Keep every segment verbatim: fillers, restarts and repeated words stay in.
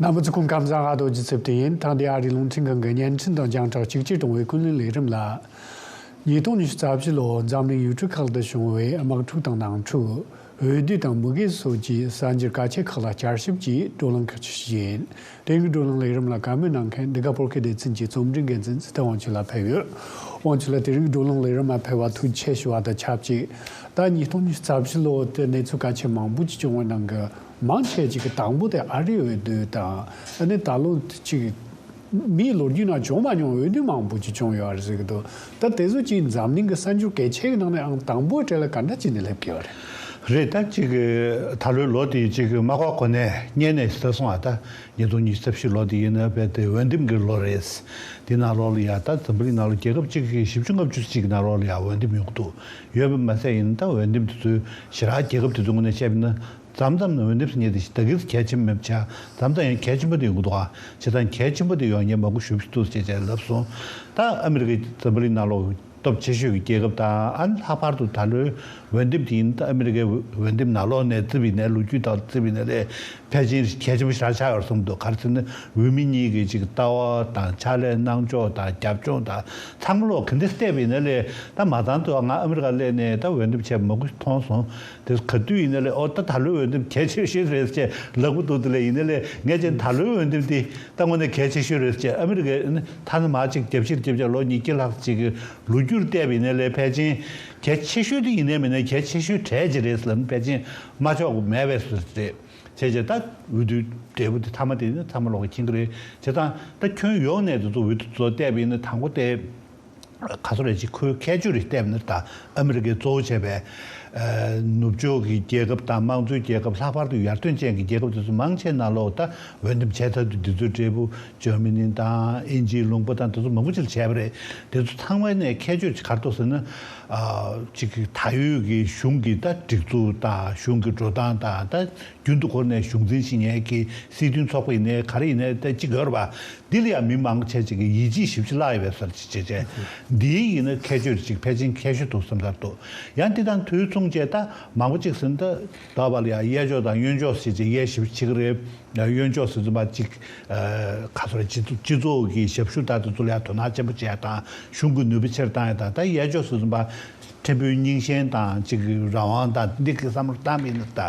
རྣམ་པ་ཚོ་སྐུ་ཁམས་བཟང་། ཨ་རྡོ་རྗེ་ཚེ་བརྟན་ཡིན། ཐེངས་འདིའི་ཨ་རིའི་རླུང་འཕྲིན་ཁང་གི་བརྙན་འཕྲིན་དང་རྒྱང་བསྒྲགས་གཅིག་གྱུར་གཏོང་བའི་ཀུན་གླེང་ལས་རིམ་ལ། ཉིས་སྟོང་ཉི་ཤུ་རྩ་བཞི་ལོར་འཛམ་གླིང་ཡུལ་གྲུ་ཁག་ཏུ་བྱུང་བའི་དམག་འཁྲུག་དང་ནང་འཁྲུག་འོས་བསྡུ་དང་མུ་གེ་སོགས་ཀྱི་གསར་འགྱུར་གལ་ཆེ་ཁག་ལ་བསྐྱར་ཞིབ་ཀྱིས་བགྲོ་གླེང་ཁག་ཅིག་བྱས་ཡིན། དེ་རིང་གི་བགྲོ་གླེང་ལས་རིམ་ལ་བཀའ་མོལ་གནང་མཁན་འདི་ག་བོད་སྐད་སྡེ་ཚན་གྱི་རྩོམ་སྒྲིག་འགན་འཛིན་ཚེ་བརྟན་དབང་ཕྱུག་ལགས་ཕེབས་ཡོད། དབང་ཕྱུག་ལགས་དེ་རིང་གི་བགྲོ་གླེང་ལས་རིམ་ལ་ཕེབས་པར་ཐུགས་རྗེ་ཆེ་ཞུ་བ་དང་ཆབས་ཅིག་ད་ཉིས་སྟོང་ཉི་ཤུ་རྩ་བཞི་ལོ་དེ་གནས་ཚུལ་གལ་ཆེ་མང་པོ་ཅིག་བྱུང་བའི་ནང་གི་མང་ཆེ་ཅིག་གི་དང་པོ་དེ་ཨ་རིའི་འོས་བསྡུ་དང་ཨ་ནི་ད་ལོ་ཅིག་མིའི་ལོ་རྒྱུས་ནང་བྱུང་མ་མྱོང་འོས་བསྡུ་མང་པོ་ཅིག་བྱུང་ཡོད་རེད་ཟེར་གི་འདུག་ད་དེ་ཚོ་ཅིག་འཛམ་གླིང་གི་གསར་འགྱུར་གལ་ཆེ་གི་ནང་ནས་ཨང་དང་པོའི་གྲས་ལ་ག་འདྲ་བྱས་ནས་སླེབས་ཀྱི་ཡོད་རེད། རེད། ད་ཅིག་གི་ད་ལོའི་ལོ་དེ་ཅིག་གི་མ་འགོར་གོང་ནས་སྔོན་ནས་ཟེར་སོང་ཨ། ད་ཉིས་སྟོང་ཉི་ཤུ་རྩ་བཞི་ལོ་དེ་ཡིན་ན་རྦད་དེ་འོས་འདེམས་ཀྱི་ལོ་རེད། དེ་ནང་ལོགས་ལ་ཡ་ད་འཛམ་བུ་གླིང་ནང་ལ་རྒྱལ་ཁབ་གཅིག་གི་བཞི་བཅུ་ལྔ་བཅུ་ཅིག་གི་ནང་ལོགས་ལ་ཡ་འོས་འདེམས་ཡོང་གི་འདུག་ཡོད་པ་མ་ཟད་ཡིན་ད་འོས་འདེམས་དེ་ཚོའི་ཞེ་དྲག་རྒྱལ་ཁབ་དེ་ཚོའི་ངོས་ནས་བཤད་པ་ཡིན་ན་མཚམས་མཚམས་ནས་འོས་འདེམས་ཟེར་མཁན་དེ་ད་གིན་གལ་ཆེན་པོ་མེད་པ་ཆགས། མཚམས་མཚམས་ཡང་གལ་ཆེན་པོ་དེ་ཡོང་གི་འདུག་ཨ། བྱས་ཙང་གལ་ཆེན་པོ་དེ་ཡོང་མཁན་མང་པོ་ཞེ་པོ་ཅིག་འདུག་ཅེས་བྱས་ལབ་སོང་། ད་ཨ་མི་རི་ཀའི་འཛམ་བུ་གླིང་ནང་ལོགས་སྟོབས་ཆེ་ཤོས་ཀྱི་རྒྱལ་ཁབ་དང་ཨ་ནི་ལྷག་པར་དུ་ད་ལོའི་འོས་འདེམས་དེ་ཡིན་ད་ཨ་མི་རི་ཀའི་འོས་འདེམས་ནང་ལོགས་ནས་བརྩིས་པ་ཡིན་ནའི་ལོ་རྒྱུས་ཐོག་བརྩིས་པ་ཡིན་ནའི་ལས་ཕལ་ཆེར་གལ་ཆེན་པོ་ཞེ་དྲག་ཆགས་ཡོད་བསམ་འདུག་ག་རེ་ཟེར་ན་འོས་མི་གཉིས་ཀྱི་ཅིག་ལྟ་བ་དང་ཕྱག་ལས་གནང་ཕྱོགས་དང་རྒྱབ་ལྗོངས་དང་ཚང་མ་ལོག་ག་འདྲ་བལྟས་པ་ཡིན་ནའི་ལས་ད་མ་ཚང་དུ་ང་ཨ་མི་རི་ཀ་སླེབས་ནས་ད་འོས་འདེམས་བྱས་མང་པོ་མཐོང་སོང་། དེ་ག་དུས་ཡིན་ནའི་ལས་ཨོ་ད་ད་ལོའི་འོས་འདེམས་གལ་ཆེ་ཤོས་རེད་ཅེས་ལབ་ཀྱི་འདུག་དེ་ལས་ཡིན་ནའི་ལས་ངས་ཀྱང་ད་ལོའི་འོས་འདེམས་དེ་ད་དངོས་གནས་གལ་ཆེ་ཤོས་རེད་ཅེས་ཨ་མི་རི་ཀའི་ཐ་ན་མ་ཅིག་རྒྱབ་ཕྱིར་རྒྱབ་ཕྱིར་ལོ་ཉིས་བརྒྱ་ལྷག་ཅིག་གི་ལོ་རྒྱུས་བལྟས་པ་ཡིན་ནའི་ལས་ཕལ་ཆེར་གལ་ཆེ་ཤོས་དེ་ཡིན་ནའི་མིན་ནའི་གལ་ཆེ་ཤོས་གྲས་ཅིག་རེད་ཟེར་ན་ཕལ་ཆེར་མ་ཆོག་གི་མེད་པའི་བཟོ་རེད། བྱས་རྗེས་ད་འོས་བསྡུའི་འབྲས་བུ་དེ་མཐའ་མ་དེ་ནི་ཚང་མ་ལོག་གིས་མཁྱེན་གྱི་རེད། བྱས་ཙང་ད་ཁྱོན་ཡོངས་ནས་དེ་ཚོ་འོས་བསྡུ་ཚོ་བལྟས་པ་ཡིན་ན་དང་པོ་དེ་ག་ཚོད་རེད་ཅིག་ཁོའི་ཁྱད་ཆོས་རེ་བལྟས་པ་ཡིན་ན་ད་ཨ་མི་རི་ཀས་གཙོ་བོ་བྱས་པའི་ནུབ་ཕྱོགས་ཀྱི་རྒྱལ་ཁབ་དང་དམངས་གཙོའི་རྒྱལ་ཁབ་ལྷག་པར་དུ་ཡར་ཐོན་ཅན་གྱི་རྒྱལ་ཁབ་དེ་ཚོ་མང་ཆེ་ནང་ལོགས་ད་འོས་འདེམས་བྱས་ཚར་དུས་འདི་ཚོའི་འབྲས་བུ་འཇར་མ་ནི་དང་དབྱིན་ཇིའི་ལུང་པ་དང་དེ་ཚོ་མང་པོ་ཅིག་ལ་བྱས་པ་རེད། དེ་ཚོ་ཚང་མ་ནས་ཁྱད་ཆོས་ཅིག་ག་རེ་འདུག་ཟེར་ན། ཨ། ཅིག་གི་ད་ཡོད་ཀྱི་གཞུང་གི་ད་སྒྲིག་འཛུགས་དང་གཞུང་གི་འགྲོ་སྟངས་དང་ད་རྒྱུན་དུ་འཁོར་ནས་གཞུང་འཛིན་བྱེད་མཁན་གྱི་སྲིད་དོན་ཚོགས་པ་ཡིན་ནའི་ག་རེ་ཡིན་ནའི་ད་ཅིག་ཡོད་རེད་པ། འདི་ལ་ཡང་མི་མང་ཆེ་ཅིག་གིས་ཡིད་ཆེས་ཞེ་པོ་ཅིག་བརླག་ཡོད་པའི་བཟོ་ཅིག་བྱས། འདིའི་ཡིན་ན་ཁྱད་ཆོས་ཅིག་ཕལ་ཆེར་ཁྱད་ཤོས་འདུག་བསམ་ཚར་འདུག་ཡང་འདི་དང་དུས་མཚུངས་བྱས་ད་མང་པོ་ཅིག་ཟིན་ད་ད་བ་ལ་ཡང་གཡས་ཕྱོགས་དང་གཡོན་ཕྱོགས་ཟེར་ཅིག་དབྱེ་ཞིབ་བྱེད་ཀྱི་རེད། གཡོན་ཕྱོགས་སུ་འཛིན་པ་གཅིག་ཨ། ག་ཚོད་རེད། སྤྱི་ཚོགས་སྤྱི་ཚོགས་ཀྱི་ཞབས་ཞུ་དང་དེ་ཚོ་ལ་ཡང་དོ་སྣང་ཆེན་པོ་བྱེད་ཡ་དང་གཞུང་གི་ནུས་པ་ཆེར་བཏང་ཡ་དང་ད་གཡས་ཕྱོགས་སུ་འཛིན་པ་ཕྲན་བུའི་རྙིང་ཞེན་དང་གཅིག་རང་དབང་དང་འདི་གི་བསམ་བློ་བཏང་བ་ཡིན་ན་ད་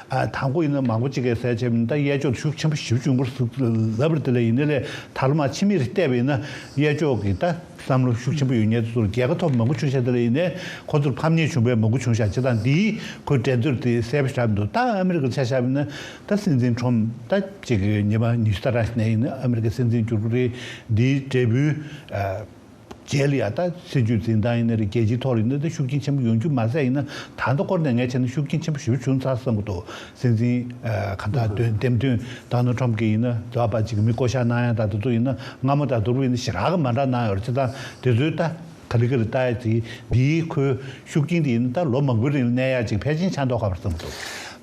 ཨ། དང་པོ་ཡིན་ན་མང་པོ་ཅིག་གིས་ཟེར་བྱས་ཡིན་ད་གཡས་ཕྱོགས་ཤུགས་ཆེན་པོ་ཞེ་པོ་བྱུང་བར་ལབ་རེད། དེ་ལས་ཡིན་ནའི་ལས་ད་ལོ་མ་ཕྱི་མིག་རེ་བལྟས་པ་ཡིན་ན་གཡས་ཕྱོགས་ཀྱི་ད་བསམ་བློ་ཤུགས་ཆེན་པོ་ཡོད་མཁན་དེ་ཚོར་རྒྱལ་ཁ་ཐོབ་མང་པོ་བྱུང་ཤག་དེ་ལས་ཡིན་ནའི་ཁོ་ཚོར་ཕམ་ཉེས་བྱུང་བས་མང་པོ་བྱུང་ཤག་བྱས་ཙང་འདིའི་ཁོའི་འགྲན་རྩོད་དེ་གསལ་པོ་ཞེ་དྲག་མི་འདུག་ད་ཨ་མི་རི་ཀར་ཆ་བཞག་པ་ཡིན་ན་ད་སྲིད་འཛིན་ཁྲོམ་ད་ཅིག་ཉི་མ་ཉི་ཤུ་རྩ་གྲངས་ནས་ཡིན་ན་ཨ་མི་རི་ཀའི་སྲིད་འཛིན་འགྱུར་གྱི་རེད། འདིའི་འབྲས་བུའི་ཨ། རྗེས་ལ་ཡ་ད་སྲིད་ཇུས་འཛིན་སྟངས་ཡིན་ན་རེད། རྒྱལ་སྤྱིའི་ཐོག་ལ་ཡིན་ན་ད་ཤུགས་རྐྱེན་ཆེན་པོ་ཡོང་རྒྱུ་མ་ཟད་ཡིན་ན་ད་ལྟ་སྐོར་ནས་ངས་བྱས་ན་ཤུགས་རྐྱེན་ཆེན་པོ་ཞེ་པོ་བྱུང་ཚར་བསམ་གྱི་འདུག་སྲིད་འཛིན་ཨ། ག་ད་འདོན་འདེམས་ཐོན་ཌོ་ནལ་ཁྲོམ་གྱིས་ཡིན་ན་ད་པ་ཅིག་མི་བསྐོ་བཞག་གནང་ཡ་ད་དེ་ཚོ་ཡིན་ན་སྔ་མོ་དང་བསྡུར་བ་ཡིན་ན་ཞེ་དྲག་གི་མ་འདྲ་གནང་ཡོད་རེད། བྱས་ཙང་དེ་ཚོའི་ད་ག་ལེ་ག་ལེ་ལྟ་ཡ་ཅིག་འདིའི་ཁོའི་ཤུགས་རྐྱེན་དེ་ཡིན་ན་ད་ལོ་མང་པོའི་རིང་ལ་གནས་ཡ་ཅིག་ཕལ་ཆེར་ཆགས་མདོག་ཁ་པོ་རེད་བསམ་གྱི་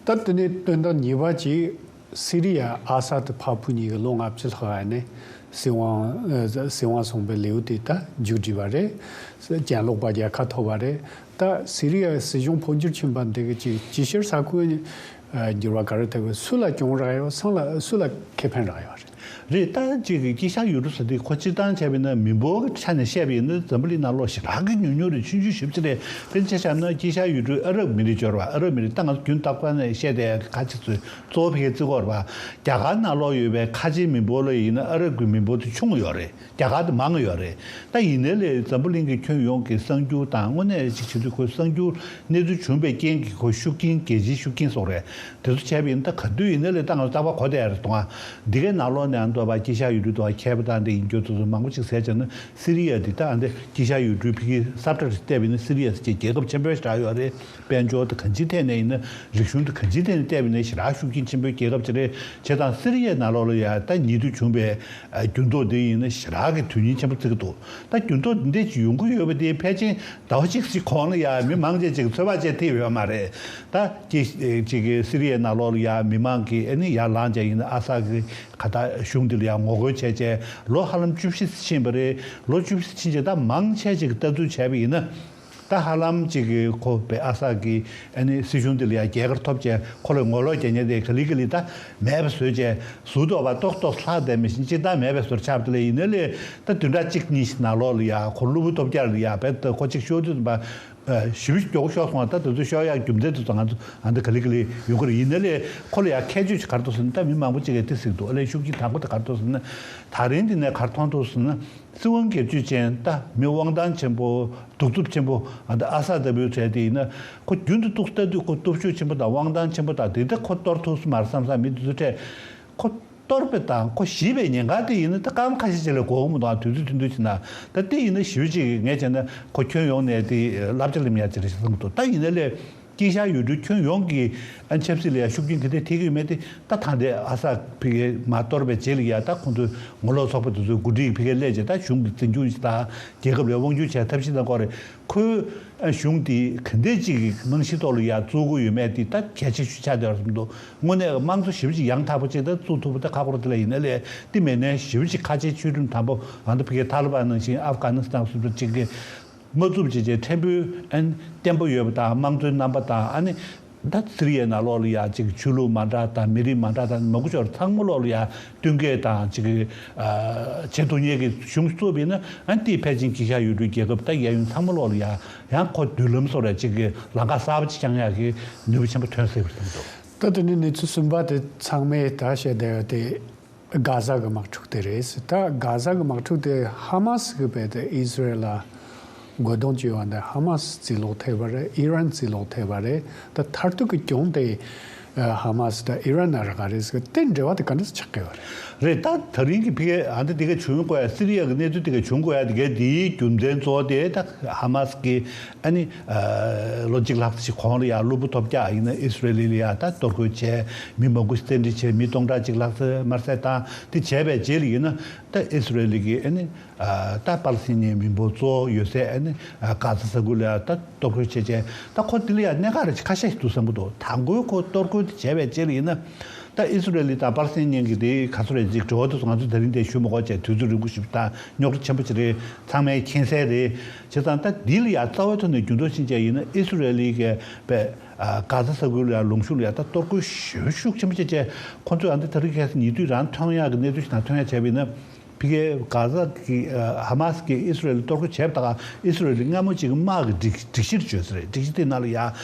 འདུག་ད་དེ་ནས་དོན་དག་གཉིས་པ་ཅིག་སི་རི་ཡ་ཨ་སཱད་དང་ཕ་བུ་གཉིས་ཀྱིས་ལོ་ལྔ་བཅུ་ལྷག་ནས་སྲིད་དབང་ཨ། སྲིད་དབང་བཟུང་བའི་ལེའུ་དེ་ད་མཇུག་བསྒྲིལ་བ་རེད། གྱེན་ལོག་པ་རྒྱལ་ཁ་ཐོབ་པ་རེད། ད་སི་རི་ཡའི་སྲིད་གཞུང་འཕོ་འགྱུར་ཕྱིན་པ་འདི་གི་ཅིག་ཅིའི་ཕྱིར་ས་ཁུལ་འགྱུར་བ་ག་རེ་ཐེབས་པའི་སུ་ལ་གྱོང་རག་ཡོད། སང་ལ་སུ་ལ་ཁེ་ཕན་རག་ཡོད་རེད། རེད། ད་ཅིག་གི་དཀྱིལ་ཤར་ཡུལ་གྲུ་ཟེར་དུས་ཁོ་སྤྱིར་བཏང་བྱས་པ་ཡིན་ན་མི་འབོར་གྱི་ཆ་ནས་བཤད་པ་ཡིན་ན་འཛམ་བུ་གླིང་ནང་ལོགས་ཞེ་དྲག་གི་ཉུང་ཉུང་རེད། ཆུང་ཆུང་ཞེ་པོ་ཅིག་རེད། དཔེར་ན་ཆ་བཞག་ན་དཀྱིལ་ཤར་ཡུལ་གྲུའི་ཨ་རབ་མི་རིགས་འབྱོར་བ། ཨ་རབ་མི་རིགས་ད་ང་ཚོ་རྒྱུན་ཐོག་ནས་བཤད་བསྡད་ཁ་ཅིག་ཚོས་གཙོ་བོ་ཕ་གིར་བརྩི་གི་ཡོད་རེད་པ། རྒྱ་གར་ནང་ལོགས་ཡོད་པའི་ཁ་ཆེའི་མི་འབོར་ལ་ཡིན་ན་ཨ་རབ་ཀྱི་མི་འབོར་དེ་ཆུང་ཡོད་རེད། རྒྱ་གར་དེ་མང་ཡོད་རེད། ད་ཡིན་ནའི་ལས་འཛམ་བུ་གླིང་གི་ཁྱོན་ཡོངས་ཀྱི་གསར་འགྱུར་དང་དངོས་གནས་ཅིག་བྱེད་དུས་ཁོའི་གསར་འགྱུར་གནས་ཚུལ་བྱུང་བའི་རྐྱེན་གྱིས་ཁོ་ཤུགས་རྐྱེན་རྒྱལ་སྤྱིའི་ཤུགས་རྐྱེན་སོགས་རེད། དེ་ཚོ་བྱས་པ་ཡིན་ན་ད་ག་དུས་ཡིན་ནའི་ལས་ད་ང་ཚོ་རྟག་པར་གོ་བསྡད་ཡ་རེད་དོ། འདི་གའི་ནང་ལོགས་ནས་ཨ་མདོ་བ་དཀྱིལ་ཤར་ཡུལ་གྲུ་དོ་བ་མཁས་པ་དང་འདི་ཡིན་རྒྱུ་དེ་ཚོ་མང་པོ་ཅིག་ཟེར་བྱས་ན་སི་རི་ཡ་འདི་ད་ཨ་འདི་དཀྱིལ་ཤར་ཡུལ་གྲུའི་ཕ་གིའི་ས་ཁྲ་རེ་བལྟས་པ་ཡིན་ན་སི་རི་ཡ་ཟེར་རྒྱལ་ཁབ་ཆེན་པོ་ཞེ་དྲག་ཡོད་རེད། དཔལ་འབྱོར་དང་གང་ཅིའི་ཐད་ནས་ཡིན་ན་རིག་གཞུང་དང་གང་ཅིའི་ཐད་ནས་བལྟས་པ་ཡིན་ན་ཞེ་དྲག་ཤུགས་རྐྱེན་ཆེན་པོའི་རྒྱལ་ཁབ་ཅིག་རེད། བྱས་ཙང་སི་རི་ཡའི་ནང་ལོགས་ལ་ཡ་ད་ཉེ་དུས་བྱུང་བའི་ཨ་འགྱུར་ལྡོག་འདི་ཡིན་ན་ཞེ་དྲག་གི་དོན་སྙིང་ཆེན་པོ་བརྩི་གི་འདུག་ད་འགྱུར་ལྡོག་འདི་འདྲས་ཅིག་ཡོང་གི་ཡོད་པ་དེ་ཕལ་ཆེར་ཟླ་བ་གཅིག་ཅིག་གོང་ལ་ཡ་མི་མང་ཆེ་ཅིག་ཚོད་དཔག་བྱས་ཐེབས་ཡོད་མ་རེད། ད་ཀྱི་ཅིག་གི་སི་རི་ཡའི་ནང་ལོགས་ལ་ཡ་མི་མང་གིས་ཨ་ནི་ཡར་ལངས་བྱས་ཡིན་ན་ཨ་སཱད་ཀྱི་ག་ད་གཞུང་འདི་ལ་ཡ་ངོ་རྒོལ་བྱས་བྱས་ལོ་ཧ་ལམ་བཅུ་བཞི་ཕྱིན་པ་རེད། ལོ་བཅུ་བཞི་ཕྱིན་བྱས་ད་མང་ཆེ་ཅིག་གིས་ལྟ་ཚུལ་བྱས་པ་ཡིན་ན། ད་ ད་ཧ་ལམ་ཅིག་གི་ཁོ་པའི་ཨ་སག་གི་ཨ་ནི་སྲིད་གཞུང་དེ་ལ་ཡང་རྒྱལ་ཁ་ཐོབ་བྱས་ཁོ་ལ་ངོ་ལོག་རྒྱག་མཁན་དེ་ག་ལེ་ག་ལེ་ད་མེད་པ་བཟོས་བྱས་ཟུར་དུ་བ་ཏོག་ཏོག་ལྷག་བསྡད་མི་བཞིན་སྤྱིར་བཏང་མེད་པའི་བཟོ་ཆགས་པ་དེ་ལ་ཡིན་ན་ལས་ད་བདུན་ཕྲག་གཅིག་གཉིས་ནང་ལོགས་ལ་ཡང་ཁོ་གློ་བུར་ཐོལ་རྒྱག་ལ་ཡང་བས་ད་ཁོ་ཅིག་ཤོར་དུས་ཙམ་པ། ཞི་བ་མགྱོགས་ཤོར་སོང་བ་ད་དེ་ཚོ་ཤོར་ཡག་རྒྱུ་མཚན་དེ་ཚོ་ང་ཚོ་ཨ་འདི་ག་ལེ་ག་ལེ་ཡོང་གི་རེད། ཡིན་ན་ལས་ཁོ་ལ་ཡང་ཁྱད་ཆོས་ཅིག་ག་རེ་འདུག་ཟེར་ན་ད་མི་མང་པོ་ཅིག་གིས་དེ་གཟིགས་འདུག་ཨ་ལས་ཤུགས་ཀྱིས་དང་པོ་དེ་ག་རེ་འདུག་ཟེར་ན་ད་རིང་འདི་ནས་ག་རེ་མཐོང་འདུག་ཟེར་ན་སྲིད་དབང་སྒེར་གཅོད་ཅན་ད་མི་དབང་ཐང་ཆེན་པོ་གདུག་རྩུབ་ཆེན་པོ་ཨ་འདི་ཨ་སག་ལྟ་བུའི་གྲས་དེ་ཡིན་ན་ཁོ་རྒྱུན་དུ་ཏོག་ཙམ་ལྟ་དུས་ཁོ་སྟོབས་ཤུགས་ཆེན་པོ་དང་དབང་ཐང་ཆེན་པོ་དང་དེ་ལྟ་ཁོ་གཏོར་ཐུབ་སུ་མ་རེད་བསམ་བསམ་མི་དེ་ཚོ་གྲས་ཁོ། གཏོར་པའི་དང་ཁོ་ཞི་བའི་ཉེན་ཁ་དེ་ཡིན་ན་ད་སྐར་མ་ཁ་ཤས་ཅིག་ལས་འགོར་གི་མི་འདུག་དུས་ཚོད་ཐུང་ཐུང་ཅིག་ན་ད་དེ་ཡིན་ན་ཞི་བ་ཅིག་ངས་བྱས་ན་ཁོ་ཁྱོན་ཡོངས་ནས་དེ་བསླབ་བྱ་ལེན་ཡག་ཅིག་རེད་ཞེས་གསུངས་འདུག་ད་ཡིན་ན་ལས་དཀྱིལ་ཤར་ཡུལ་གྲུའི་ཁྱོན་ཡོངས་ཀྱི་ཨ་ཆབ་སྲིད་ལ་ཡང་ཤུགས་རྐྱེན་ག་འདྲ་ཐེབས་ཀྱི་ཡོད་མེད་དེ་ད་ད་ལྟའི་ཨ་སག་ཕ་གིར་མར་གཏོར་བའི་རྗེས་ལ་ཡང་ད་ཁོང་ཚོའི་ངོ་ལོག་ཚོགས་པ་དེ་ཚོའི་འགོ་ཁྲིད་ཕ་གིར་སླེབས་རྗེས་ད་གཞུང་གི་འཛིན་སྐྱོང་བྱེད་སྟངས་རྒྱལ་ཁབ་ལ་དབང་སྒྱུར་བྱེད་ཐབས་ཤེས་གནང་གི་ཡོད་རེད། ཁོའི་གཞུང་འདི་ག་འདྲས་ཅིག་གི་རྨང་གཞིའི་ཐོག་ལ་ཡར་བཙུགས་དགོས་ཡོད་མེད་འདི་ད་གལ་ཆེ་ཤོས་ཆགས་བསྡད་ཡོད་རེད་བསམ་འདུག་དངོས་གནས་དམངས་གཙོ་ཞེ་པོ་ཅིག་ཡང་དག་པོ་ཅིག་ད་བཙུགས་ཐུབ་པ་ད་ཁག་པོ་རེད། དེ་ལ་ཡིན་ན་ལས་དེ་མིན་ན་ཞེ་པོ་ཅིག་ཁ་ཆེའི་ཆོས་ཁྲིམས་དམ་པོ་ཨ་ནི་ཕ་གིའི་ཐ་ལི་བན་ནང་བཞིན་ཨབ་གྷ་ནི་སི་ཐན་སོགས་ཅིག་གི་མ་བཙུགས་བྱས་བྱས་ཕྲན་བུ་ཨན་བརྟན་པོ་ཡོད་པ་དང་དམངས་གཙོའི་རྣམ་པ་དང་ཨ་ནི། ད་སི་རི་ཡའི་ནང་ལོགས་ལ་ཡ་ཅིག་ཆོས་ལུགས་མ་འདྲ་དང་མི་རིགས་མ་འདྲ་དང་མང་པོ་ཞིག་ཚང་མ་ལོགས་ལ་ཡ་བསྟུན་མཁས་དང་ཅིག་ཨ་བྱེད་ཐུབ་མཁན་གྱི་གཞུང་བཙུགས་པ་ཡིན་ན་ཨ་ནི་དེས་ཕལ་ཆེར་དཀྱིལ་ཤར་ཡུལ་གྲུའི་རྒྱལ་ཁབ་ད་གཡས་གཡོན་ཚང་མ་ལོགས་ལ་ཡ་ཡང་ཁོ་མདུན་ལམ་བཟོ་ར་ཅིག་གི་ལམ་ཁ་གསར་པ་ཅིག་བསྐྱང་ཡག་གི་ནུས་པ་ཆེན་པོ་ཐོན་སྲིད་པ་རེད་བསམ་འདུག་ད་དེ་ནི་གནས་ཚུལ་གསུམ་པ་དེ་ཚང་མས་ད་བཤད་བསྡད་ཡོད་དེ། གྷ་ཟ་གི་དམག་འཁྲུག་དེ་རེད། ད་གྷ་ཟ་གི་དམག་འཁྲུག་དེ་ཧ་མ་སི་གི་བས་དེ་ཨི་ཟི་རེལ་ལ་རྒོལ་རྡུང་བྱས་པ་འདི་ཧ་མ་སི་རྩིས་ལོག་ཐེབས་པ་རེད། ཨི་རན་རྩིས་ལོག་ཐེབས་པ་རེད། ད་མཐར་ཐུག་གི་གྱོང་དེ་ཧ་མ་སི་དང་ཨི་རན་ན་རག་ག་རེད་ཟེར་གི་དེ་འབྲེལ་བ་དེ་ག་འདྲ་ཆགས་ཀྱི་ཡོད་རེད། རེད། ད་ད་རིང་གི་ཕ་གི་ཨ་འདི་དེ་ག་བྱུང་དགོས་ཡ་སི་རི་ཡ་གི་གནས་ཚུལ་དེ་ག་བྱུང་དགོས་ཡ་དེ་ག་དེའི་རྒྱུ་མཚན་གཙོ་བོ་དེ་ད་ཧ་མ་སི་གི་ཨ་ནི་ལོ་གཅིག་ལྷག་ཙམ་ཞིག་གོང་ལ་ཡ་གློ་བུར་ཐོལ་རྒྱག་ཡིན་ན་ཨི་སི་རེལ་ལ་ཡ་ད་གཏོར་རྒོལ་བྱས་མི་མང་པོ་ཞིག་བཙན་ཁྲིད་བྱས་མི་སྟོང་ཕྲག་གཅིག་ལྷག་ཙམ་དམར་བསད་བཏང་དེ་བྱས་པའི་རྗེས་ལ་ཡིན་ན་ད་ཨི་སི་རེལ་གྱི་ཨ་ནི་ད་པ་ལི་སི་ཐན་མི་འབོར་གཙོ་བོ་ཡོད་སའི་ཨ་ནི་གྷ་ཟ་ས་ཁུལ་ལ་ཡ་ད་གཏོར་རྒོལ་བྱས་བྱས་ད་ཁོ་དེ་ལ་ཡ་གནད་འགག་རེ་ཁ་ཤས་ཤིག་འདུག་བསམ་གྱི་འདུག་དང་པོའི་ཁོ་གཏོར་རྒོལ་དེ་བྱས་པའི་རྗེས་ལ་ཡིན་ན། ད་ཨི་སི་རེལ་དང་པ་ལི་སི་ཐན་གཉིས་ཀྱི་དེ་ག་ཚོད་རེད་ཅིག་འབྲེལ་བ་དེ་ཚོ་ང་ཚོ་དེ་རིང་དེ་ཞུ་མི་དགོས་བྱས་དུས་ཚོད་རིང་པོ་ཞིག་དང་རྙོག་དྲ་ཆེན་པོ་ཞིག་རེད། ཚང་མས་མཁྱེན་གསལ་རེད། བྱས་ཙང་ད་འདི་ལ་ཡ་རྩ་བའི་ཐོག་ནས་འགྱུར་ལྡོག་ཕྱིན་བྱས་ཡིན་ན་ཨི་སི་རེལ་གྱི་པའི་གྷ་ཟ་ས་ཁུལ་ལ་ཡ་ལུང་ཤུགས་ལ་ཡ་ད་གཏོར་རྒོལ་ཞེ་པོ་ཤུགས་ཆེན་པོ་བྱས་བྱས་ཁོ་ཚོས་ཨ་འདི་ད་རིང་ཁ་སང་ཉེ་དུས་རང་ཐོན་ཡག་གི་གནས་ཚུལ་ཞིག་དང་ཐོན་ཡག་བྱས་པ་ཡིན་ན། ཕ་གིའི་གྷ་ཟ་གི་ཧ་མ་སི་གིས་ཨི་སི་རེལ་གཏོར་རྒོལ་བྱས་པ་དང་ཨི་སི་རེལ་སྔ་མོ་ཅིག་དམག་གི་སྒྲིག་སྒྲིག་གཞིར་བྱས་ས་རེད། སྒྲིག་གཞི་དེ་ནང་ལ་ཡ་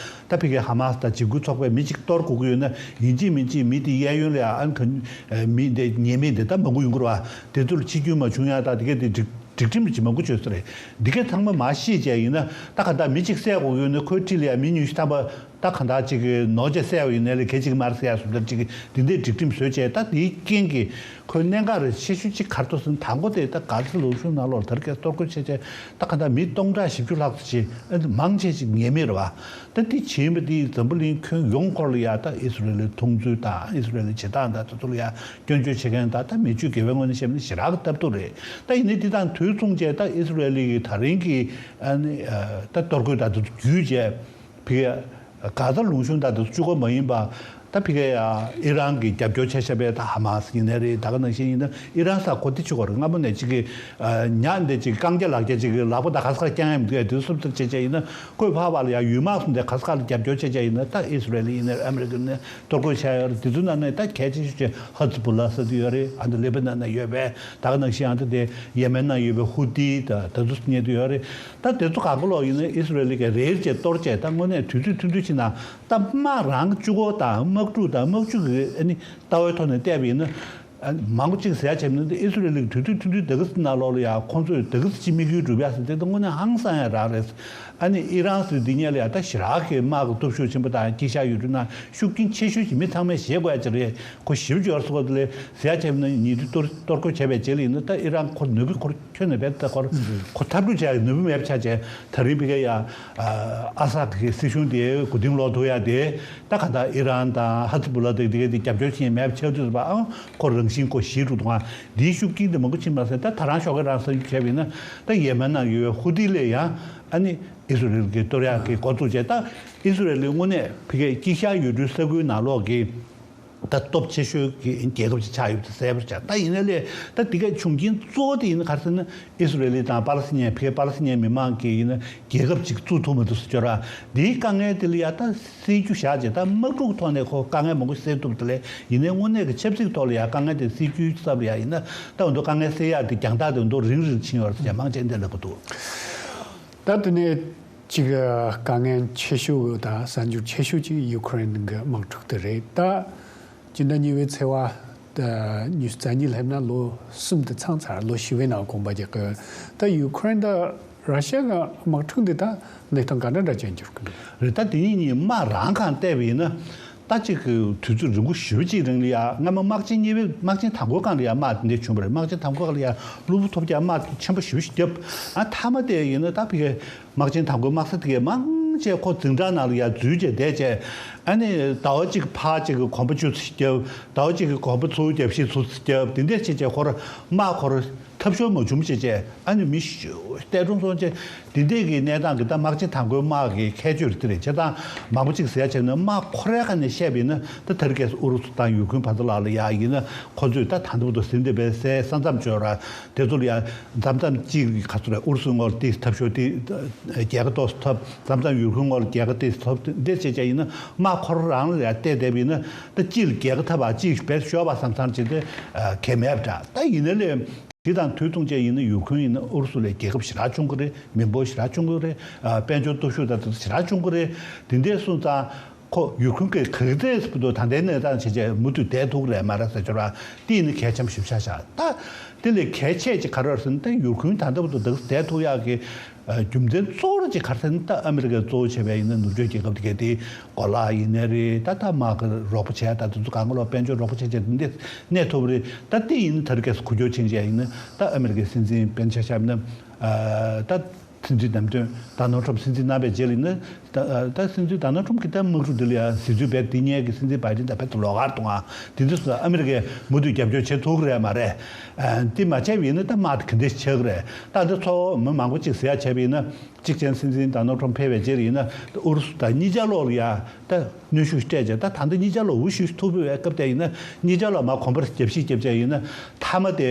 ད་ཕ་གིའི་ཧ་མ་སི་དང་འཇིགས་སྐུལ་ཚོགས་པས་མི་གཅིག་གཏོར་དགོས་ཀྱི་ཡོད་ན་ཡིན་གཅིག་མིན་གཅིག་མི་དེ་གཡས་གཡོན་ལ་ཡ་ཨ་ནི་མི་དེ་ཉེས་མེད་དེ་ད་མང་པོ་ཡོང་གི་རེད་བ། དེ་ཚོ་ལ་འཆི་སྐྱོན་མ་བྱུང་ཡ་ད་དེ་གས་དེ་སྒྲིག་སྒྲིག་ཁྲིམས་ཀྱི་མང་པོ་བྱས་ས་རེད། འདི་གས་ཚང་མ་མར་ཤེས་བྱས་ཡིན་ན་ད་ག་ད་མི་གཅིག་བསད་དགོས་ཀྱི་ཡོད་ན་ཁོའི་འཁྲིས་ལ་ཡ་མི་ཉུང་ཤས་ཐམ་པ། ད་གང་ལྟར་ཅིག་གི་ནོར་རྗེས་བསད་པ་ཡིན་ནའི་ལས་གལ་ཆེ་གི་མ་རེད་ཟེར་ཡ་བཟོ་འདྲ་ཅིག་གི་འདི་འདྲའི་སྒྲིག་ཁྲིམས་བཟོས་བྱས་ད་དེའི་རྐྱེན་གྱིས་ཁོའི་གནད་འགག་རེ་ཆེ་ཤོས་ཅིག་ག་རེ་འདུག་ཟེར་ན་དང་པོ་དེ་ད་གྷ་ཟ་ལུང་གཤོང་ནང་ལོགས་ལ་དར་གས་གཏོར་རྒོལ་བྱས་བྱས་ད་གང་ལྟར་མི་སྟོང་ཕྲག་བཞི་བཅུ་ལྷག་ཙམ་ཅིག་ཨ་ནི་མང་ཆེ་ཅིག་ཉེས་མེད་རེད་བ། ད་འདི་བྱས་པ་འདིས་འཛམ་བུ་གླིང་ཁྱོན་ཡོངས་སྐོར་ལ་ཡ་ད་ཨི་སི་རེལ་ལ་མཐོང་ཚུལ་དང་ཨི་སི་རེལ་ལ་བྱེད་སྟངས་དང་དེ་ཚོ་ལ་ཡ་སྐྱོན་བརྗོད་བྱེད་མཁན་དང་ད་མི་སྤྱོད་དགེ་བའི་ངོས་ནས་བཤད་ན་ཞེ་དྲག་གི་སྟབས་སྡུག་རེད། ད་ཡིན་ནའི་འདི་དང་དུས་མཚུངས་བྱས་ད་ཨི་སི་རེལ་གྱི་ད་རིང་གི་ཨ་ནི་ད་གཏོར་རྒོལ་དང་དེ་ཚོ་བརྒྱུད་བྱས། ཕ་གི་གྷ་ཟ་ལུང་གཤོང་དང་དེ་ཚོ་གཅིག་པོ་མ་ཡིན་པ། ད་ཕ་གི་ཨི་རན་གྱིས་རྒྱབ་སྐྱོར་བྱས་བཞག་པའི་ད་ཧ་མ་སི་ཡིན་ནའི་རེད། ད་ག་ནང་བཞིན་ཡིན་ན་ཨི་རན་ས་ཁོ་དེ་ཆུ་གོ་རེད། སྔ་མོ་ནས་ཅིག་གི་ཉག་འདི་ཅིག་རྐང་རྒྱ་ལག་རྒྱ་ཅིག་གི་ལག་པ་ད་ག་ས་ག་རྐྱང་ཡང་མི་འདུག་ཡ་དེ་སུབ་སུབ་བྱས་བྱས་ཡིན་ན་ཁོས་ཕར་བར་ལ་ཡ་ཡུལ་དམག་གསུམ་དེ་ག་ས་ག་ལ་རྒྱབ་སྐྱོར་བྱས་བྱས་ཡིན་ན་ད་ཨི་སི་རེལ་ཡིན་ནའི་ཨ་མི་རི་ཀ་ནས་གཏོར་རྒོལ་བྱས་ཡོད་རེད། དེ་ཚོའི་ནང་ནས་ད་གལ་ཆེ་ཤོས་ཅིག་ཧ་ཛི་བུ་ལ་ཟེར་དུ་ཡོད་རེད། ཨ་འདི་ལེ་བྷ་ནན་ན་ཡོད་པའི་ད་ག་ནང་བཞིན་ཨ་འདི་དེ་ཡེ་མེན་ན་ཡོད་པའི་ཧུ་ཏི་ད་དེ་ཚོ་ཉན་དུ་ཡོད་རེད། ད་དེ་ཚོ་གང་ག་ལོག་ཡིན་ན་ཨི་སི་རེལ་གྱིས་རེད་ཅེས་གཏོར་བྱས་ད་དངོས་གནས་དུས་ཚོད་ཐུང་ཐུང་ཕྱིན་ན་ད་དམག་རང་གཅིག་པོ་དང་དམག་འཁྲུག་དང་དམག་ཇུས་ཀྱི་ཨ་ནི་ལྟ་བའི་ཐོག་ནས་བལྟས་པ་ཡིན་ན་ཨ་ནི་མང་པོ་གཅིག་ཟེར་ཡ་བྱས་ན་ཨི་སི་རེལ་གྱི་དུས་ཚོད་ཐུང་ཐུང་དེ་ག་ཚོད་ནང་ལོགས་ལ་ཡ་ཁོང་ཚོས་དེ་ག་ཚོད་ཅིག་དམིགས་ཡུལ་འགྲུབ་ཡ་ཟེར་དེ་ད་དངོས་གནས་ཧང་སང་ཡ་རང་རེད། ཨ་ནི་ཨི་རན་ཟེར་འདི་ཉིད་ལ་ཡ་ད་ཞེ་དྲག་གི་དམག་གི་སྟོབས་ཤུགས་ཆེན་པོ་དང་དཀྱིལ་ཤར་ཡུལ་གྲུ་ནང་ཤུགས་རྐྱེན་ཆེ་ཤོས་ཀྱི་མི་ཚང་མས་ཤེས་དགོས་ཡ་ཅིག་རེད། ཁོ་ཞིབ་འཇུག་སོགས་ལས་ཟེར་ཡ་བྱས་ན་ཉེ་དུས་གཏོར་གཏོར་རྒོལ་བྱས་པའི་རྗེས་ལ་ཡིན་ན་ད་ཨི་རན་ཁོ་ནུས་པ་ཁོར་ཁྱོན་ནས་བས་ད་ཁོར་ཁོ་འཐབ་རྒོལ་བྱས་ཡ་ནུས་པ་མེད་པ་ཆགས་བྱས་ད་རིང་ཕ་གི་ཡ་ཨ་སག་གི་སྲིད་གཞུང་དེ་མགོ་རྟིང་སློག་ཐུབ་ཡ་དེ་ད་ག་ད་ཨི་རན་དང་ཧ་ཛི་བུ་ལ་དེ་དེ་ག་དེ་རྒྱབ་སྐྱོར་བྱེད་མཁན་མེད་པ་ཆགས་དུས་ཙམ་པ་ཨང་ཁོ་རང་བཞིན་ཁོ་ཞི་འགྲོ་འདུག་ཨང་། འདིའི་ཤུགས་རྐྱེན་དེ་མང་པོ་ཕྱིན་མ་ཟད་ད་ད་རང་ཤོག་གི་རང་ས་ཡུལ་བྱས་པ་ཡིན་ན་ད་ཡེ་མེན་ནང་ཡོད་པའི་ཧུ་ཏི་ལས་ཡང་ཨ་ནི་ཨི་སི་རེལ་གྱི་གཏོར་ཡག་གི་འགོ་བཙུགས་བྱས། ད་ཨི་སི་རེལ་དངོས་གནས་ཕ་གིའི་དཀྱིལ་ཤར་ཡུལ་གྲུའི་ས་ཁུལ་ནང་ལོགས་ཀྱི་ ད་སྟོབས་ཆེ་ཤོས་ཀྱི་རྒྱལ་ཁབ་ཅིག་ཆགས་ཡོད་པ་དེ་གསལ་པོར་ཆགས། ད་ཡིན་ན་ལས་ད་འདི་གའི་བྱུང་རྐྱེན་གཙོ་བོ་དེ་ཡིན་ན་ག་རེ་ཟེར་ན། ཨི་སི་རེལ་དང་པ་ལི་སི་ཐན། ཕ་གི་པ་ལི་སི་ཐན་མི་མང་གིས་ཡིན་ན་རྒྱལ་ཁབ་ཅིག་བཙུགས་ཐུབ་མ་ཐུབ་ཟེར་ཆོག་ར། འདིའི་དཀའ་ངལ་དེ་ལ་ཡ་ད་སེལ་རྒྱུ་བཞག་བྱས། ད་དམག་འཁྲུག་ཐོག་ནས་ཁོ་དཀའ་ངལ་མང་པོ་སེལ་ཐུབ་དེ་ལས་ཡིན་ནའི་དངོས་གནས་ཀྱི་ཆབ་སྲིད་ཐོག་ལ་ཡ་དཀའ་ངལ་དེ་སེལ་རྒྱུའི་ཚབ་ལ་ཡ་ཡིན་ན། ད་འོ་འདུག་དཀའ་ངལ་སེལ་ཡག་དེ་རྒྱང་ཐག་དེ་འོ་འདུག་རིང་རིང་ཕྱིན་ཡོད་རེད་ཟེར་མང་ཆེ་འདི་ལབ་ཀྱི་འདུག་ད་དེ་ནས་ཅིག་དཀའ་ངལ་ཆེ་ཤོས་དང་གསར་འགྱུར་ཆེ་ཤོས་ཅིག་ཡུ་ཁུ་རེན་གྱི་དམག་འཁྲུག་དེ་རེད། ད་སྤྱི་ཟླ་གཉིས་པའི་ཚེས་པ་ཉི་ཤུ་རྩ་གཉིས་སླེབས་ན་ལོ་གསུམ་དེ་ཚང་ཚར། ལོ་བཞི་པའི་ནང་གོམ་པ་རྒྱག་གི། ད་ཡུ་ཁུ་རེན་དང་ར་ཤི་ཡ་གི་དམག་འཁྲུག་འདི་ད་གནས་སྟངས་ག་འདྲ་འདྲ་ཅན་འགྱུར་གི་འདུག་རེད། ད་དེ་གཉིས་གཉིས་དམག་རང་སྒང་བལྟས་པ་ཡིན་ན། ད་ཅིག་གི་དུས་ཚོད་རིང་པོ་ཞེ་པོ་ཅིག་རིང་ལ་ཡ། སྔ་མ་དམག་ཆེན་གཉིས་པའི་དམག་ཆེན་དང་པོའི་སྒང་ལ་ཡ་དམག་དེ་འདྲ་བྱུང་བ་རེད། དམག་ཆེན་དང་པོའི་སྒང་ལ་ཡ་གློ་བུར་ཐོལ་རྒྱག་དམག་ཆེན་པོ་ཞེ་པོ་ཞིག་བརྒྱབ། ཨ་མཐའ་མ་དེ་ཡིན་ན་ད་ཕ་གི་དམག་ཆེན་དང་པོའི་དམག་ས་དེ་གའི་མང་ཆེ་ཁོ་འཛིང་གྲྭ་ནང་ལ་ཡ་འཛུལ་བྱས་བསྡད་བྱས། ཨ་ནི་ཟླ་བ་གཅིག་ཕར་གཅིག་གི་གོམ་པ་བཅུ་ཙམ་བརྒྱབ། ཟླ་བ་གཅིག་གི་གོམ་པ་ཚོ་བརྒྱ་བཞི་ཙམ་བརྒྱབ། དེ་འདྲ་བྱས་བྱས་ཁོ་ར་དམག་ཁོ་ར་ཐབས་ཤོར་མ་བྱུང་བྱས་བྱས། ཨ་ནི་མི་ཤི་འདས་གྲོངས་སོང་བྱས། དེ་འདྲས་ཀྱི་གནས་སྟངས་ཀྱི་ད་དམག་ཆེན་དང་པོའི་དམག་གི་ཁྱད་ཆོས་རེད། དེ་རེད། བྱས་ཙང་མང་པོ་ཅིག་ཟེར་ཡ་བྱས་ན། དམག་ཁོ་རའི་ཁ་ནས་བཤད་པ་ཡིན་ན། ད་དེ་རིང་ཁ་སང་ཨུ་རུ་སུ་དང་ཡུ་ཁུན་བར་དུ་ལ་ལ་ཡ་ཡིན་ན། ཁོ་ཚོས་ད་ད་ལྟ་བར་དུ་ཟིན་བྲིས་པའི་སའི་ས་མཚམས་བརྗོད་ར། དེ་ཚོ་ལ་ཡ་མཚམས་མཚམས་གཅིག་གི་ཁ་ཚུར་ཨུ་རུ་སུའི་ངོས་ལ་ཏོག་ཙམ་ཐབས་ཤོར་དེ་རྒྱལ་ཁ་ཏོག་ཙམ་ཐོབ། མཚམས་མཚམས་ཡུ་ཁུན་ངོས་ལ་རྒྱལ་ཁ་ཏོག་ཙམ་ཐོབ། འདི་བྱས་བྱས་ཡིན་ན། དམག་ཁོ་རང་ལ་ཡ་བལྟས་བསྡད་པ་ཡིན་ན། ད་གཅིག་ལ་རྒྱལ་ཁ་ཐོབ་པ་གཅིག་བེད་ཤོར་བ་བསམ་བསམ་བྱས་ཏེ་གལ་མེད་པ་འདྲ། ད་ཡིན་ན་ལས། དེ་དང་དུས་མཚུངས་བཅས་ཡིན་ན། ཡུ་ཁུན་ཡིན་ན་ཨུ་རུ་སུ་ལས་རྒྱལ་ཁབ་ཞེ་དྲག་ཆུང་གི་རེད། མི་འབོར་ཞེ་དྲག་ཆུང་གི་རེད། ཨ་དཔལ་འབྱོར་སྟོབས་ཤུགས་དང་དེ་ཚོ་ཞེ་དྲག་ཆུང་གི་རེད། དེ་འདྲས་སོང་ཙང་ཁོ་ཡུ་ཁུན་གྱིས་ག་ཚད་བར་དུ་ད་ལྟའི་གནས་སྟངས་བྱས་བྱས་མུ་མཐུད་བསྡད་ཐུབ་ཀྱི་རེད་མ་རེད་ཟེར་ཆོག་ར། དེ་ཡིན་ན་གལ་ཆེན་པོ་ཞིག་ཆགས་ཤག་ད་དེ་ལས་གལ་ཆེ་ཅིག་ག་རེ་རེད་ཟེར་ན། ད་ཡུ་ཁུན་ད་ལྟ་བར་དུ་འདི་བསྡད་ཐུབ་ཡག་གི་རྒྱུ་མཚན་གཙོ་བོ་ཅིག་ག་རེ་ཟེར་ན། ད་ཨ་མི་རི་ཀས་གཙོ་བོ་བྱས་པའི་ཡིན་ན་ནུབ་ཕྱོགས་རྒྱལ་ཁབ་དེ་གའི་དེ་གོ་ལག་ཡིན་ནའི་རེད། ད་ད་དམག་གི་རོགས་པ་བྱས་ད་དེ་ཚོ་གང་ག་ལོག་དཔལ་འབྱོར་རོགས་པ་བྱས་བྱས་འདི་གནས་ཐུབ་པ་རེད། ད་དེ་ཡིན་ན་དེ་རིང་ཁ་སང་འགུལ་སྐྱོད་ཕྱིན་བྱས་ཡིན་ན། ད་ཨ་མི་རི་ཀའི་སྲིད་འཛིན་དཔེར་ན་ཆ་བཞག་ན། ད་སྲིད་འཛིན་བདམས་ཐོན་ཌོ་ནལ་ཊམ་སྲིད་འཛིན་གནང་བའི་རྗེས་ལ་ཡིན་ན། ད་ད་སྲིད་འཛིན་ཌོ་ནལ་ཊམ་གྱིས་ད་དམག་འཁྲུག་འདི་ལ་ཡང་གཟི་བརྗིད་རྦད་དེ་རྙེད་ཀྱི། སྲིད་འཛིན་བྷའི་ཌེན་དང་རྦད་དེ་ལོགས་ཀར་གཏོང་བ་དེ་འདྲ་སོང་ཙང་ཨ་མི་རི་ཀས་མུ་མཐུད་རྒྱབ་སྐྱོར་བྱེད་ཐུབ་ཀྱི་རེད་མ་རེད། དེ་མ་བྱས་པ་ཡིན་ན་ད་དམག་དེ་ག་འདྲས་ཆགས་ཀྱི་རེད། ད་འདི་ཚོ་མི་མང་པོ་ཅིག་ཟེར་ཡ་བྱས་པ་ཡིན་ན། གཅིག་བྱས་ན་སྲིད་འཛིན་ཌོ་ནལ་ཊམ་ཕེབས་པའི་རྗེས་ལ་ཡིན་ན། ཨུ་རུ་སུ་དང་གཉིས་ཆ་ལོག་ལ་ཡ་ད་གནོན་ཤུགས་སྤྲད་བྱས། ད་ད་ལྟ་གཉིས་ཆ་ལོག་འུ་ཤུ་ཤུ་ཐུག་ཕུད་པའི་སྐབས་དེ་ཡིན་ན། གཉིས་ཆ་ལོག་མར་གོམ་པ་རྒྱབ་བཤིག་རྒྱབ་བྱས་ཡིན་ན། མཐའ་མ་དེ་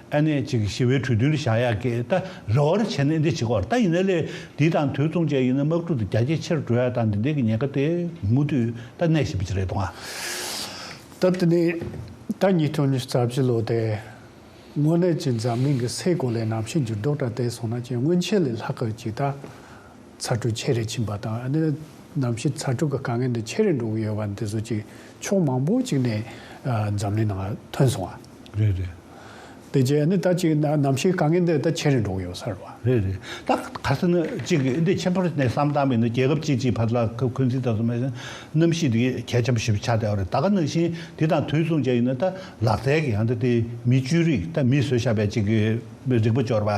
ཨ་ནི་ཅིག་ཞི་བའི་གྲོས་མཐུན་ལ་བཞག་ཡག་གི་ད་རེ་བ་རེ་བྱས་ནས་འདི་བྱེད་ཀྱི་ཡོད་རེད། ད་ཡིན་ན་ལས་འདི་དང་དུས་མཚུངས་བྱས་ཡིན་ན་དམག་འཁྲུག་དེ་རྒྱ་ཇེ་ཆེར་འགྲོ་ཡག་དང་འདི་འདྲའི་གི་ཉེན་ཁ་དེ་མུ་མཐུད་ད་གནས་བཞིན་པ་ཅིག་རེད་འདུག་ཨ། ད་དེ་ནས་ད་ཉིས་སྟོང་ཉི་ཤུ་རྩ་བཞི་ལོ་དེ་དངོས་གནས་ཀྱི་འཛམ་གླིང་གི་སའི་གོ་ལའི་གནམ་གཤིས་འགྱུར་ལྡོག་འདྲ་དེ་སོང་ན་ཅིག་སྔོན་ཆད་ལས་ལྷག་གི་ཅིག་ད་ཚ་དྲོད་ཆེ་རུ་ཕྱིན་པ་དང་། ཨ་ནི་གནམ་གཤིས་ཚ་དྲོད་ཀྱི་དཀའ་ངལ་འདི་ཆེ་རུ་འགྲོ་གི་ཡོད་པ་འདི་ཚོ་ཅིག་ཕྱོགས་མང་པོ་ཅིག་ནས་ཨ་འཛམ་གླིང་ནང་ཐོན་སོང་བ། རེད་རེད། དེ་རྗེས་ནི་ད་ཅིག་ན་གནམ་གཤིས་དཀའ་ངལ་འདི་ད་ཆེ་རུ་འགྲོ་གི་ཡོད་ས་རེད་བ། རེད་རེད། ད་ག་རེ་ཟེར་ན་ཅིག་འདི་ཆེན་པོ་ནས་བསམ་བཏང་བ་ཡིན་ན། རྒྱལ་ཁབ་གཅིག་གཅིག་བར་ལ་ཁ་འཁོན་འཛིན་ད་སོ་མ་ཟིན་གནམ་གཤིས་འདི་གལ་ཆེན་པོ་ཞིག་ཆགས་བསྡད་པ་རེད། ད་ག་ནང་བཞིན་འདི་དང་དུས་མཚུངས་བྱས་ཡིན་ན། ད་ལག་རྩལ་གྱི་ཡང་ད་དེ་མི་བཅོས་རིགས། ད་མིས་བཟོས་བཞག་པའི་ཅིག་གི་རིག་པ་སྦྱོར་བ་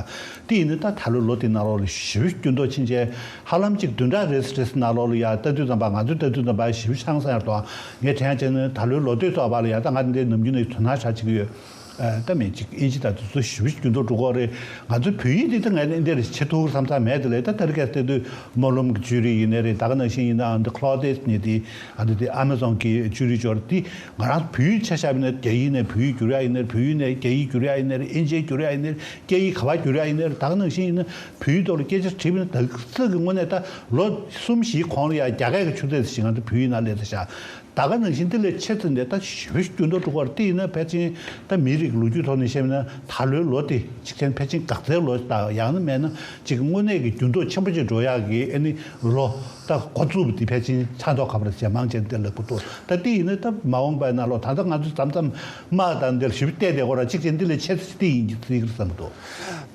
དེ་ཡིན་ན། ད་ད་ལོའི་ལོ་དེ་ནང་ལོགས་ལ་ཞེ་པོ་འགྱུར་ལྡོག་ཕྱིན་བྱས། ཧ་ལམ་ཅིག་བདུན་ཕྲག་རེ་རེ་ནང་ལོགས་ལ་ཡ་ལྟ་དུས་ཙམ་པ། ང་ཚོས་ལྟ་དུས་ཙམ་པ་ཞེ་པོ་ཆང་ས་ཡར་གཏོང་། ངས་དྲན་བྱས་ན་ད་ལོའི་ལོ་སྟོད་ཐོག་བར་ལ་ཡ། ད་ང་འདི་ནམ་རྒྱུན་ནས་དོ་སྣང་ཞེ་དྲག་བྱེད་ཀྱི་ཡོད། ཨ་ད་མིན་ཅིག་ཨིན་ཇི་དང་དེ་ཚོ་ཞེ་པོ་འགྱུར་ལྡོག་འགྲོ་གི་རེད། ང་ཚོའི་བོད་ཡིག་འདི་ད་ངས་འདིར་བྱེད་ཐུབ་བསམ་བསམ་མེད་དེ་ལས། ད་ད་རེས་ཀ་ལྟ་དུས་སྨོན་ལམ་གྱི་བཅོས་རིགས་ཡིན་ནའི་རེད། ད་ག་ནང་བཞིན་ཡིན་ན་ཨ་འདི་ཁོ་ལོ་ཌེས་ནས་དེ་ཨ་འདི་དེ་ཨ་མ་ཛོན་གྱི་བཅོས་རིགས་སྦྱོར་དེ། ང་རང་བོད་ཡིག་ཆ་བཞག་པ་ཡིན་ན། རྒྱ་ཡིག་ནས་བོད་ཡིག་བསྒྱུར་ཡག་ཡིན་ནའི་རེད། བོད་ཡིག་ནས་རྒྱ་ཡིག་བསྒྱུར་ཡག་ཡིན་ནའི་རེད། ཨིན་ཇི་བསྒྱུར་ཡག་ཡིན་ནའི་རེད། སྐད་ཡིག་ག་པར་བསྒྱུར་ཡག་ཡིན་ནའི་རེད། ད་ག་ནང་བཞིན་ཡིན་ན་བོད་ཡིག་ཐོག་ལ་སྐད་ཆ་དྲིས་པ་ཡིན་ན། ད་ག་ཚོད་ཀྱི་སྔོན་ནས་ད་ལོ་གསུམ་བཞིའི་གོང་ལ་ཡ་རྒྱ་སྐད་ཀྱི་ཆུ་ཚད་ཞིག་ང་ཚོ་བོད་ཡིག་ནང་སླེབས་ཚར་ཤག་ད་ག་ནང་བཞིན་དེ་ལས་ཆེ་ཙམ་ནས་ད་ཞེ་པོ་འགྱུར་ལྡོག་འགྲོ་གི་རེད། དེ་ཡིན་ན་ཕལ་ཆེར་ད་མིའི་རིགས་ལོ་རྒྱུས་ཐོག་ནས་བཤད་ན། ད་ལོའི་ལོ་དེ་གཅིག་བྱས་ན་ཕལ་ཆེར་འགག་རྩའི་ལོ་དང་། ཡང་ན་མེད་ན་ཅིག་དངོས་གནས་ཀྱི་འགྱུར་ལྡོག་ཆེན་པོ་ཅིག་འགྲོ་ཡག་གི་ཨ་ནི་ལོ་ད་འགོ་བཙུགས་པ་དེ་ཕལ་ཆེར་ཆགས་མདོག་ཁ་པོ་རེད་ཅེས་མང་ཆེ་འདི་ལབ་ཀྱི་འདུག་ད་དེ་ཡིན་ན་ད་མ་འོངས་པའི་ནང་ལོགས་ད་ལྟ་ང་ཚོས་མཚམས་མཚམས་དམག་དང་འདིར་ཞེ་པོ་བལྟས་བསྡད་དགོས་ར། གཅིག་བྱས་ན་འདི་ལས་ཆེ་ཙམ་དེ་ཡིན་གྱི་སྲིད་ཀྱི་རེད་བསམ་གྱི་འདུག་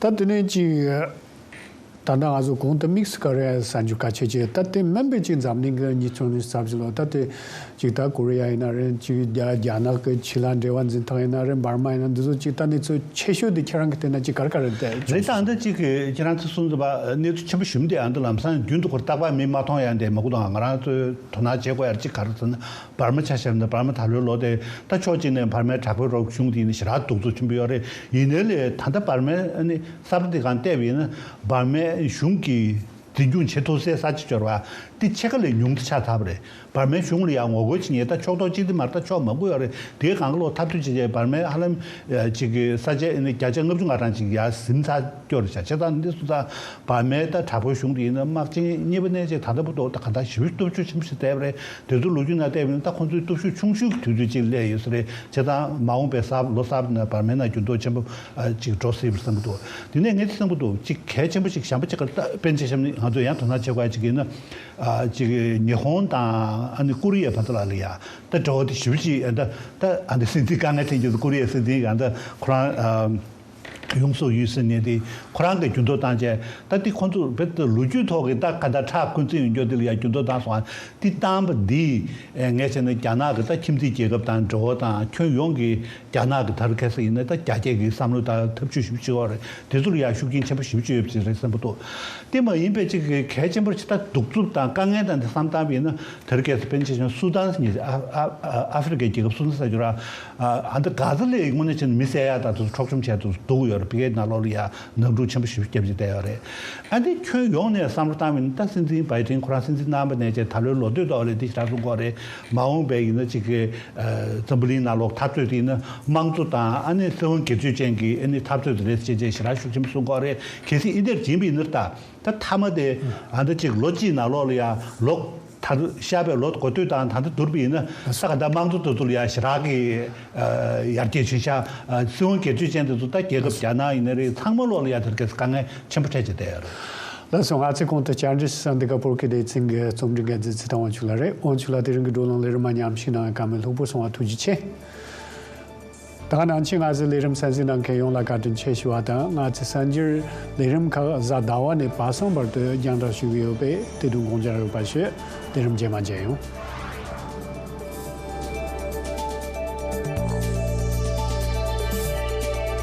ད་དེ་ནས་ཅིག་ད་ལྟ་ང་ཚོ་གོང་དུ་དམིགས་སུ་བཀར་བའི་གསར་འགྱུར་ཁ་ཤས་ཅིག་ད་དེ་མིན་པའི་ཅིག་འཛམ་གླིང་གི་ཉིས་སྟོང་ཉི་ཤུ་རྩ་བཞི་ལོ། ད་དེ་ཅིག་ད་ཀོ་རི་ཡ་ཡིན་ན་རེད། ཅིག་རྒྱ་རྒྱ་ནག་གི་ཕྱི་ལ་འབྲེལ་བ་འཛིན་སྟངས་ཡིན་ན་རེད། འབར་མ་ཡིན་ན། འདི་ཚོ་ཅིག་ད་གནས་ཚུལ་ཆེ་ཤོས་དེ་ཁྱེད་རང་གི་བལྟས་ན་ཅིག་ག་རེ་ག་རེ་བལྟས། རེད། ད་ཨ་འདི་ཅིག་གི་ཁྱེད་རང་ཚོ་གསུངས་ཙམ་པ་གནས་ཚུལ་ཆེན་པོ་ཞིག་འདི་ཨ་འདི་ལམ་སང་རྒྱུན་དུ་ཁོ་རྟག་པར་མིག་མ་མཐོང་ཡ་འདི་མ་གོ་དང་། ང་རང་ཚོས་དོ་སྣང་བྱེད་དགོས་ཡ་ཅིག་ག་རེ་ཟེར་ན། འབར་མ་ཆ་བཞག་ན་འབར་མ་ད་ལོའི་ལོ་དེ་ད་ཕྱོགས་གཅིག་ནས་འབར་མའི་དྲག་པོའི་རོགས་གཞུང་དེ་ཡིན་ན་ཞེ་དྲག་གདུག་རྩུབ་ཆེན་པོ་ཡོད་རེད། ཡིན་ནའི་ལས་ད་ལྟ་འབར་མའི་ཨ་ནི་ས་ཁྲ་དེ་སྒང་བལྟས་པ་ཡིན་ན། འབར་མའི་གཞུང་གིས་འཛིན་སྐྱོང་བྱེད་ཐུབ་སའི་ས་ཆ་སྦྱོར་བ་དེ་ཕྱེད་ཀ་ལས་ཉུང་དུ་ཆགས་ཚར་བ་རེད། འབར་མའི་གཞུང་ལ་ཡང་ངོ་རྒོལ་བྱེད་མཁན་ད་ཕྱོགས་གཏོགས་གཅིག་དེ་མ་རེད། ད་ཕྱོགས་མང་པོ་ཡོད་རེད། དེའི་སྒང་ག་ལོག་འཐབ་རྩོད་བྱེད་བྱས་འབར་མའི་ཧ་ལམ་ཅིག་གི་ས་ཆ་ཨ་ནི་བརྒྱ་ཆ་ལྔ་བཅུ་ང་གྲངས་ཅིག་ཡར་ཟིན་ཚར་སྐྱོ་རེད་བྱ། བྱས་ཙང་འདི་སོང་ཙང་འབར་མའི་ད་དྲག་པོའི་གཞུང་དེ་ཡིན་ན་དམག་ཆེན་གཉིས་པ་ནས་ཅིག་ད་ལྟ་བར་དུ་ད་ག་ད་ཞེ་པོ་སྟོབས་ཤུགས་ཆེན་པོ་ཞིག་བསྡད་པ་རེད། དེ་ཚོ་ལོ་རྒྱུས་ནང་བལྟས་པ་ཡིན་ན་ད་ཁོང་ཚོའི་སྟོབས་ཤུགས་ཆུང་ཤོས་ཀྱི་དུས་ཚོད་ཅིག་སླེབས་ཡོད་ས་རེད། བྱས་ཙང་མ་འོངས་པའི་གསར་ལོ་གསར་པ་ནང་འབར་མའི་ནང་འགྱུར་ལྡོག་ཆེན་པོ་ཨ་ཅིག་འགྲོ་སྲིད་པར་བསམ་གྱི་འདུག་དེ་ནས་ངས་བསམ་གྱི་འདུག་ཅིག་གལ་ཆེན་པོ་ཞིག་གཞན་པ་ཅིག་ག་ད་དཔེར་ན་ཆ་བཞག་ན་ང་ཚོས་ཡང་དོ་སྣང་བྱེད་དགོས་ཡ་ཅིག་ཡིན་ན། ཨ་ཅིག་ཉི་ཧོང་དང་ཨ་ནི་ཀོ་རི་ཡའི་བར་དུ་ལ་ལ་ཡ་ད་འབྲེལ་བ་དེ་ཞེ་པོ་ཅིག་ཨ་ད་ད་ཨ་ནི་སྲིད་འཛིན་དཀའ་ངལ་འཕྲད་ཀྱི་འདུག་ཀོ་རི་ཡའི་སྲིད་འཛིན་ཡང་ད་ཁོ་རང་ཨ་ཡུང་སུག་ཡུལ་ཟེར་མཁན་དེ་ཁོ་རང་གིས་འགྱུར་ལྡོག་བཏང་བྱས་ད་དེ་ཁོ་ཚོ་རྦད་དེ་ལོ་རྒྱུས་ཐོག་གི་ད་ག་ད་ཁྲག་འཁོན་འཛིན་ཡོད་རྒྱུ་དེ་ལ་ཡ་འགྱུར་ལྡོག་བཏང་སོང་ཨ། དེ་བཏང་བ་འདིས་ངས་བྱས་ན་རྒྱ་ནག་གི་ད་ཁྱིམ་མཚེས་རྒྱལ་ཁབ་དང་འབྲེལ་བ་དང་ཁྱོན་ཡོངས་ཀྱི་རྒྱ་ནག་གི་ད་རུང་ཁ་སང་ཡིན་ན་ད་རྒྱ་སྐད་ཀྱི་བསམ་བློ་དང་ཐབས་ཇུས་ཞེ་པོ་ཅིག་ཡོད་རེད། དེ་ཚོ་ལ་ཡང་ཤུགས་རྐྱེན་ཆེན་པོ་ཞེ་པོ་ཅིག་ཡོད་པ་ཅིག་རེད་བསམ་གྱི་འདུག་དེ་མ་ཡིན་པའི་ཅིག་གི་གལ་ཆེན་པོ་ཅིག་ད་གདུག་རྩུབ་དང་དཀའ་ངལ་དང་དེ་བསམ་བཏང་བ་ཡིན་ན་ད་རུང་ཁ་སང་དཔེར་ན་ཆ་བཞག་ན་སུ་དཱན་ཟེར་མཁན་ཨ་ཨ་ཨ་ཨ་ཧྥེ་རི་ཁའི་རྒྱལ་ཁབ་སུ་དཱན་ཟེར་རྒྱུ་ར། ཨ་ད་གྷ་ཛ་ལ་དངོས་གནས་བྱས་ན་མི་བསད་ཡ་དང་དེ་ཚོ་འཕྲོག་བཅོམ་བྱས་དེ་ཚོ་འདུག་ཡོད་རེད། ཕ་གིའི་ནང་ལོགས་ལ་ཡང་ནང་འཁྲུག་ཆེན་པོ་ཞེ་པོ་བརྒྱབ་བྱས་བསྡད་ཡོད་རེད། ཨ་འདི་ཁྱོན་ཡོངས་ནས་བསམ་བློ་བཏང་བ་ཡིན་ན་ད་སྲིད་འཛིན་བྷའི་ཌེན་ཁོ་རང་སྲིད་འཛིན་གནང་བ་ནས་བྱས་ད་ལོའི་ལོ་སྟོད་ཐོག་ལ་འདི་ཞེ་དྲག་གསུང་གི་ཡོད་རེད། མ་འོངས་པའི་ཡིན་ན་ཅིག་གི་ཨ་འཛམ་བུ་གླིང་ནང་ལོགས་འཐབ་རྩོད་དེ་ཡིན་ན་དམངས་གཙོ་དང་ཨ་ནི་སྲིད་དབང་སྒེར་གཅོད་ཅན་གྱི་ཨ་ནི་འཐབ་རྩོད་དེ་རེད་ཅེས་བྱས་ཞེ་དྲག་ཤུགས་ཆེན་པོ་གསུང་གི་ཡོད་རེད། གལ་སྲིད་ཨི་དེར་བྱིན་པ་ཡིན་ན་ད། ད་མཐའ་མ་དེ་ཨ་འདི་ཅིག་ལོ་གཅིག་ནང་ལོགས་ལ་ཡང་ལོ་ད་ཤར་པའི་ལོ་འགོ་སྟོད་དང་ད་ལྟ་བསྡུར་བ་ཡིན་ན་ད་ག་ད་དམངས་གཙོ་དེ་ཚོ་ལ་ཡང་ཞེ་དྲག་གི་ཨ་ཡར་རྒྱས་ཕྱིན་ཤག་ཨ་སྲིད་དབང་སྒེར་གཅོད་ཅན་དེ་ཚོ་ད་རྒྱལ་ཁབ་རྒྱ་ནག་ཡིན་ན་རེད། ཚང་མ་ལོགས་ལ་ཡང་དེར་གས་དཀའ་ངལ་ཆེན་པོ་འཕྲད་ཀྱི་བསྡད་ཡོད་རེད། ལགས་སོ། ང་ཚོས་གོང་དུ་བཅར་འདྲི་ཞུ་ས་འདི་ག་བོད་སྐད་སྡེ་ཚན་གྱི་རྩོམ་སྒྲིག་འགན་འཛིན་ཚེ་བརྟན་དབང་ཕྱུག་ལགས་རེད། དབང་ཕྱུག་ལགས་དེ་རིང་གི་བགྲོ་གླེང་ལས་རིམ་མ་ཉམས་ཞིག་གནང་བའི་བཀའ་མོལ་ལྷུག་པོ་གསུང་བ་ཐུགས་རྗེ་ཆེ། ད་ག་ནང་བཞིན་ང་ཚོའི་ལས་རིམ་གསན་གཟིགས་གནང་མཁན་ཡོངས་ལ་བཀའ་དྲིན་ཆེ་ཞུ་བ་དང་། ང་ཚོའི་གསར་འགྱུར་ལས་རིམ་ཁག་གཟའ་ཟླ་བ་ནས་བར་གསུམ་བར་དུ་རྒྱང་བསྒྲགས་ཞུ་གི་ཡོད་པས་དེ་དུས་དགོངས་འཇགས་ཡོད་པ་ཞུ། ལས་རིམ་རྗེས་མ་མཇལ་ཡོང་།